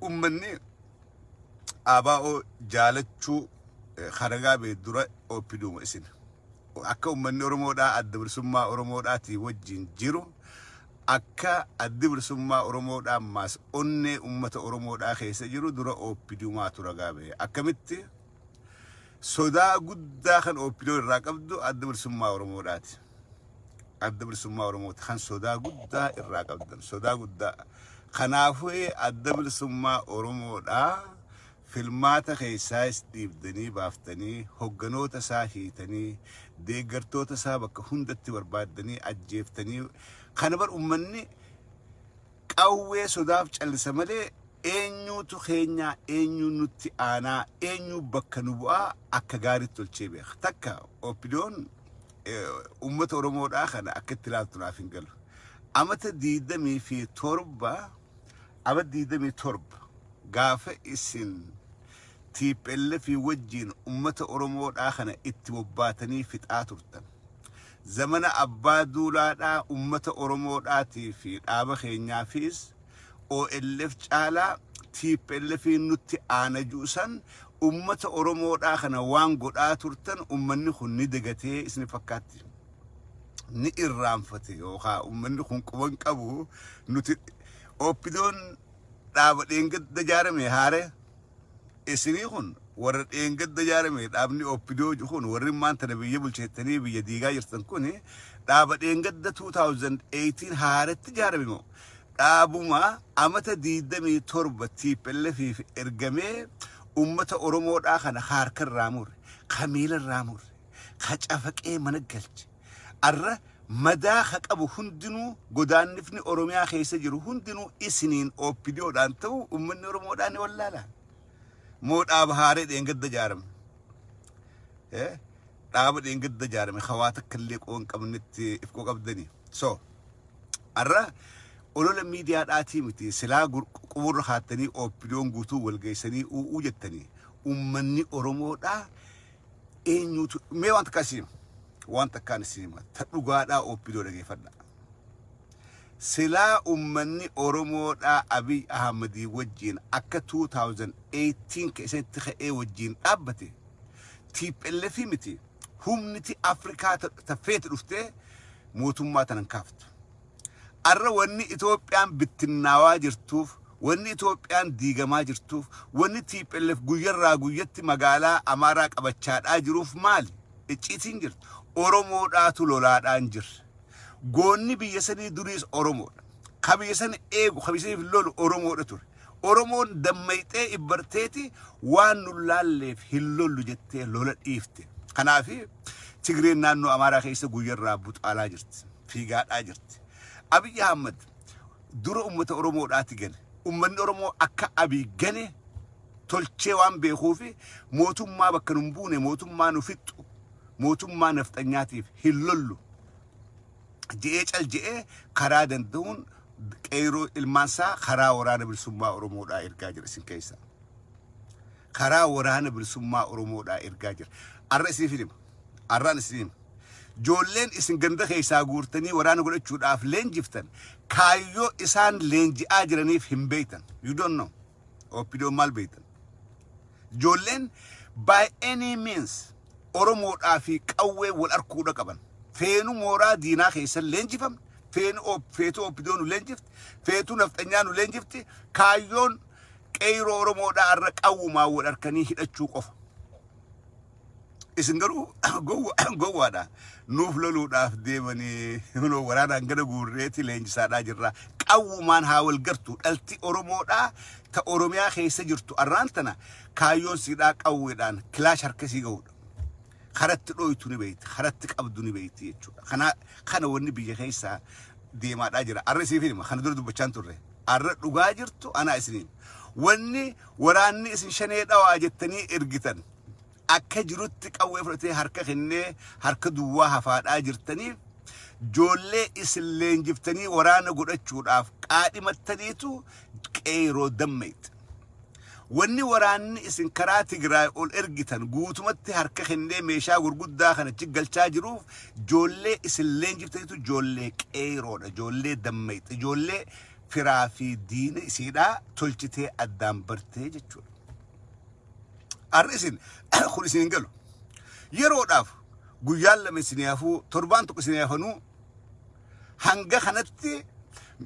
Ummanni ABO jaalachuu haragaa bee dura OPDOma isin. Akka ummanni Oromoodhaa Adda Bilisummaa Oromoodhaatii wajjin jiru, akka Addi Bilisummaa Oromoodhaa ammaas onnee ummata Oromoodhaa keessa jiru dura OPDOmaatu ragaa bahe. Akkamitti sodaa guddaa kan OPDO irraa qabdu Adda Bilisummaa Oromoodhaati. Adda Bilisummaa Oromooti kan sodaa guddaa irraa qabdan, sodaa guddaa. Kanaafuu Adda Bilisummaa Oromoodhaa filmaata keessaayis dhiibdanii baaftanii, hogganoota isaa hiitanii, deeggartoota isaa bakka hundatti barbaaddanii ajjeeftanii. Kana bar ummanni qawwee sodaaf callisa malee eenyuutu keenyaa, eenyuu nutti aanaa, eenyuu bakka nu bu'aa akka gaariitti tolchee beeka. Takka OPDOn ummata Oromoodhaa kana akka itti ilaaltu naaf hin galu. Amata 27, amata 27 gaafa isin TPLF wajjin ummata Oromoodhaa kana itti bobbaatanii fixaa turtan. Zamana abbaa duulaadhaa ummata Oromoodhaatii fi dhaaba keenyaafis OLF caalaa TPLF nutti aana juusan, ummata Oromoodhaa kana waan godhaa turtan ummanni kun ni dagatee isin fakkaatti? Ni irraanfate yookaan ummanni kun quban qabu nuti OPDOn dhaaba dheengadda ijaarame haare isinii kun warra dheengadda ijaarame. Dhaabni OPDO kun, warri maanta biyya bulcheettanii biyya diigaa jirtan kun, dhaaba dheengadda 2018 haaretti ijaarame moo dhaabuma amata 27 TPLF ergamee ummata Oromoodhaa kana harka irraa mure, ka miila irraa mure, ka cafaqee mana galche, arra madaa ka qabu hundinuu, godaannifni Oromiyaa keessa jiru hundinuu isiniin OPDOdhaan ta'u ummanni Oromoodhaa ni wallaala? Moo dhaaba haaree dheengadda ijaarame? Dhaaba dheengadda ijaarame hawaa takka illee quba hin qabnetti ifqoo qabdanii. So arra olola miidiyaadhaatii miti, silaa quburra kaattanii OPDOn guutuu walgeessanii u'uu jettanii ummanni Oromoodhaa eenyuutu. Mee waan takkaa isin hima, waan takkaan isin hima, ta dhugaadhaa OPDO dhageeffadha. Silaa ummanni Oromoodhaa Abiy Ahmadii wajjin akka 2018 keessatti ka'ee wajjin dhaabbate, TPLF miti, humniti Afrikaa ta feete dhuftee mootummaa tanan kaaftu. Arra wanni Itoophiyaan bittinnaawaa jirtuuf, wanni Itoophiyaan diigamaa jirtuuf, wanni TPLF guyyarraa guyyatti magaalaa Amaaraa qabachaadhaa jiruuf maali? Icciitiin jirtu. Oromoodhaatu lolaadhaan jirra. Goonni biyya sanii duriis Oromoodha. Ka biyya sana eegu, ka biyya saniif lolu Oromoodha ture. Oromoon dammayxee ibbarteeti waan nu laalleef hin lollu jettee lola dhiifte. Kanaafi Tigreen naannoo Amaaraa keessa guyyarraa buxaalaa jirti. Fiigaadhaa jirti. Abiyyi Ahmad dura uummata Oromoodhaati gane. Uummanni Oromoo akka Abiy gane tolchee waan beekuufi mootummaa bakka nu hin buune, mootummaa nu fixxu, mootummaa nafxanyaatiif hin lollu je'ee cal je'ee karaa danda'uun qeeroo ilmaansaa karaa Waraana Bilisummaa Oromoodhaa ergaa jira isin keessa. Karaa Waraana Bilisummaa Oromoodhaa ergaa jira. Arra isiniif hima. Arraan isin hima. Ijoolleen isin ganda keessaa guurtanii waraana godhachuudhaaf leenjiftan kaayyoo isaan leenji'aa jiraniif hin beektan. You don't know. OPDOn maal beektan? Ijoolleen by any means Oromoodhaa fi qawwee wal arkuudha qaban. Feenu mooraa diinaa keessa leenjifamne, feenu feetuu OPDO nu leenjifti, feetuu nafxanyaa nu leenjifti, kaayyoon qeyroo Oromoodhaa irra qawwumaan wal harkanii hidhachuu qofa. Isin garuu gowwaadha. Nuuf loluudhaaf deemanii hunoo waraanaan gada guurreeti leenjisaadhaa jirra. Qawwumaan haa wal gartu. Dhalti Oromoodhaa ta Oromiyaa keessa jirtu arraan tana kaayyoon siidhaa qawweedhaan kilaash harka isii ga'uudha. Karatti dhooytu ni beekti, karatti qabdu ni beekti jechuudha. Kana wanni biyya keessaa deemaadhaa jira. Arra isiif hima, kana dura dubbachaan turre. Arra dhugaa jirtu anaa isiniin. Wanni waraanni isin shanee dhawaa jettanii ergitan akka jirutti qawwee fudhatee harka kennee harka duwwaa hafaadhaa jirtaniif joollee isin leenjiftanii waraana godhachuudhaaf qaadhimattaniitu qeeroo dammeetti. Wanni waraanni isin karaa Tigraay ol ergitan guutumatti harka kennee meeshaa gurguddaa kana galchaa jiruuf joollee isin leenjiftaniitu joollee qeeroodha, joollee dammeetti, joollee firaa fi diina isiidhaa tolchitee addaan bartee jechuudha. Har'a isin kun isin hin galu. Yeroodhaaf guyyaan 2 isin hafuu, torbaan 1 isin hafanuu, hanga kanatti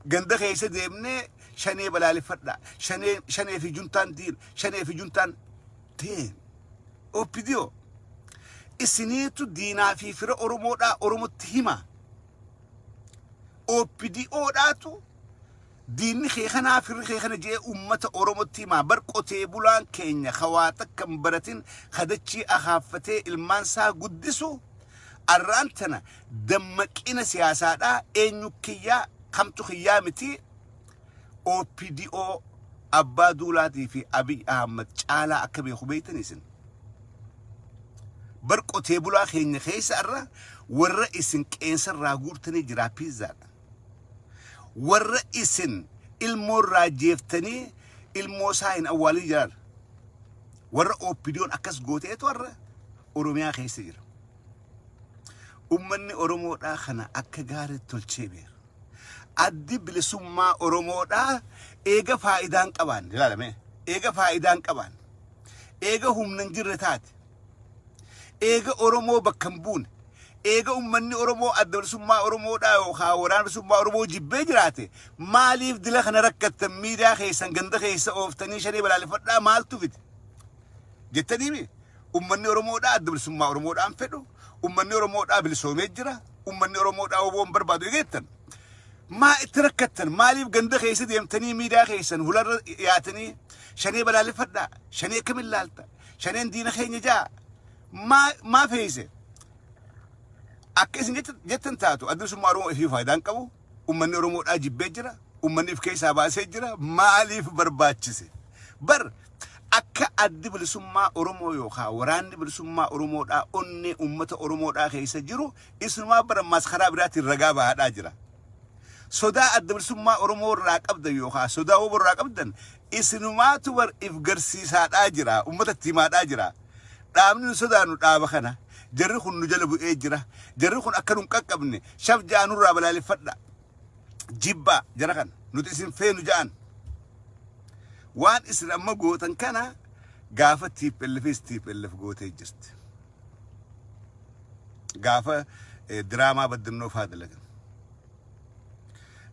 ganda keessa deemnee Shanee balaaleffadha. Shanee, Shanee fi juntaan diina, Shanee fi juntaan deem. OPDO isiniitu diinaa fi fira Oromoodhaa Oromotti hima. OPDOdhaatu diinni kee kanaa, firri kee kana jedhee uummata Oromotti himaa. Bar qotee bulaan keenya ka waa takka hin baratin, kadachii akaaffatee ilmaan isaa guddisu, arraan tana dammaqina siyaasaadhaa eenyu kiyyaa, kamtu kiyyaa miti, OPDO Abbaa Duulaatii fi Abiy Ahmad caalaa akka beeku beektan isin. Bar qotee bulaa keenya keessa irra warra isin qeensarraa guurtanii jiraa piizzaadha. Warra isin ilmoo irraa jeeftanii ilmoo isaa hin awwaalin jiraan. Warra OPDOn akkas gooteetu warra Oromiyaa keessa jira. Ummanni Oromoodhaa kana akka gaariitti tolchee beeka. Addi Bilisummaa Oromoodhaa eega faayidaan qabaanne, ilaalame, eega faayidaan qabaanne, eega humna hin jirre taate, eega Oromoo bakka hin buune, eega ummanni Oromoo Adda Bilisummaa Oromoodhaa yookaan Waraana Bilisummaa Oromoo jibbee jiraate, maaliif dila kana rakkattan? Miidiyaa keessan ganda keessa ooftanii Shanee balaaleffadhaa maaltu fide jettaniimi? Ummanni Oromoodhaa Adda Bilisummaa Oromoodhaan fedhu, ummanni Oromoodhaa bilisoomee jira, ummanni Oromoodhaa WBOn barbaadu eegettan. Maa itti rakkattan? Maaliif ganda keessa deemtanii miidiyaa keessan hularra yaatanii Shanee balaaleffadhaa, Shanee akkamiin laalta, Shaneen diina keenya jaa maa maa feeyse? Akka isin jettan taatu, Adda Bilisummaa Oromoo ifii faayidaan qabu, ummanni Oromoodhaa jibbee jira, ummanni if keessaa baasee jira, maaliif barbaachise? Bar akka Addi Bilisummaa Oromoo yookaan Waraanni Bilisummaa Oromoodhaa onnee ummata Oromoodhaa keessa jiru isinumaa bara ammaas karaa biraatiin ragaa bahaadhaa jira. Sodaa Adda Bilisummaa Oromoo irraa qabdan yookaan sodaa WBO irraa qabdan isinumaatu bar if garsiisaadhaa jira, ummata itti himaadhaa jira. Dhaabni nu sodaannu dhaaba kana. Jarri kun nu jala bu'ee jira. Jarri kun akka nu hin qaqqabne shaf ja'a nurraa balaaleffadha. Jibbaa jara kana. Nuti isin feenu ja'an. Waan isin amma gootan kana gaafa TPLFis TPLF gootee jirti. Gaafa diraamaa Baddannoo faa dalagan.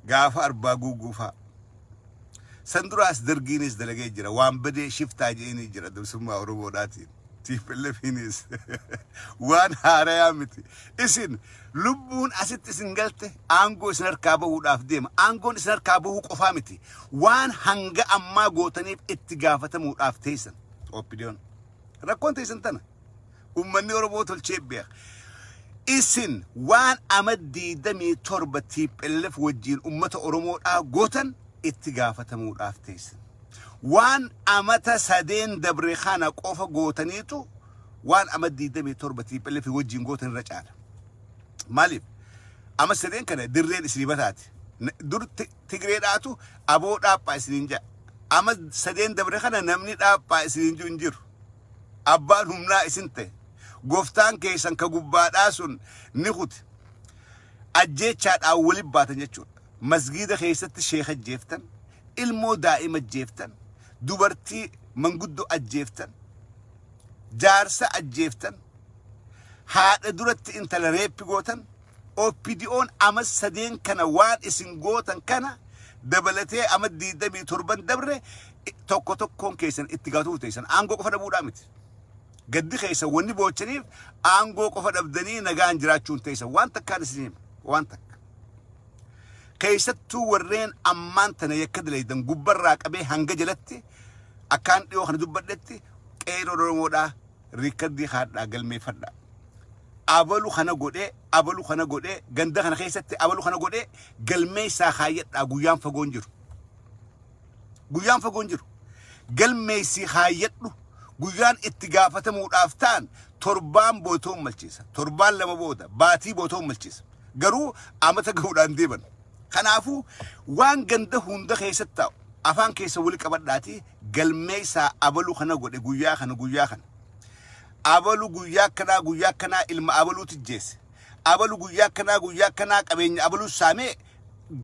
Gaafa Arbaa Guuguu faa. San duraas Dargiinis dalagee jira. Waan badee shiftaa je'inii jira Bilisummaa Oromoodhaatiin. TPLFiinis waan haarayaa miti. Isin lubbuun asitti isin galte aangoo isin harkaa bahuudhaaf deema. Aangoon isin harkaa bahuu qofaa miti. Waan hanga ammaa gootaniif itti gaafatamuudhaaf teessan. OPDOn. Rakkoon teessan tana. Uummanni Oromoo tolchee beeka. Isin waan ama 27 TPLF wajjin uummata Oromoodhaa gootan itti gaafatamuudhaaf teessan. Waan amata 3n dabre kana qofa gootaniitu waan ama 27 TPLF wajjin gootan irra caala. Maaliif? Ama 3n kana dirreen isinii bataati. Dur Tigreedhaatu aboo dhaaphaa isiniin jedha. Ama 3n dabre kana namni dhaaphaa isiniin jiru hin jiru. Abbaan humnaa isin ta'e. Gooftaan keessan ka gubbaadhaa sun ni kute. Ajjeechaadhaan waliin baatan jechuudha. Masgiida keessatti sheeka ajjeeftan, ilmoo daa'ima ajjeeftan, dubartii manguddoo ajjeeftan, jaarsa ajjeeftan, haadha duratti intala rape gootan. OPDOn ama 3n kana waan isin gootan kana dabalatee ama 27n dabre tokko tokkoon keessan itti gaafatamuu teessan. Aangoo qofa dhabuudhaa miti. Gaddi keessan wanni boochaniif aangoo qofa dhabdanii nagaan jiraachuun teessan. Waan takkaan isin hima. Waan takka. Keessattuu warreen ammaan tana yakka dalaydan gubbarraa qabee hanga jalatti, akkaan dhiyoo kana dubbadhetti, qeerroo Oromoodhaa record haadhaa galmeeffadhaa. Abalu kana godhee, abalu kana godhee, ganda kana keessatti abalu kana godhee galmeessaa kaayyadhaa. Guyyaan fagoon jiru. Guyyaan fagoon jiru. Galmeessii kaayyadhu, guyyaan itti gaafatamuudhaaf ta'an torbaan booda malchiisa. Torbaan 2 booda, baatii booda malchiisa. Garuu amata gahuudhaan deeman. Kanaafuu waan ganda hunda keessatti taa'u afaan keessa wali qabadhaatii galmeessaa, abalu kana godhe, guyyaa kana, guyyaa kana. Abalu guyyaa akkanaa, guyyaa akkanaa ilma abaluuti jeesse. Abalu guyyaa akkanaa, guyyaa akkanaa qabeenya abaluu saamee.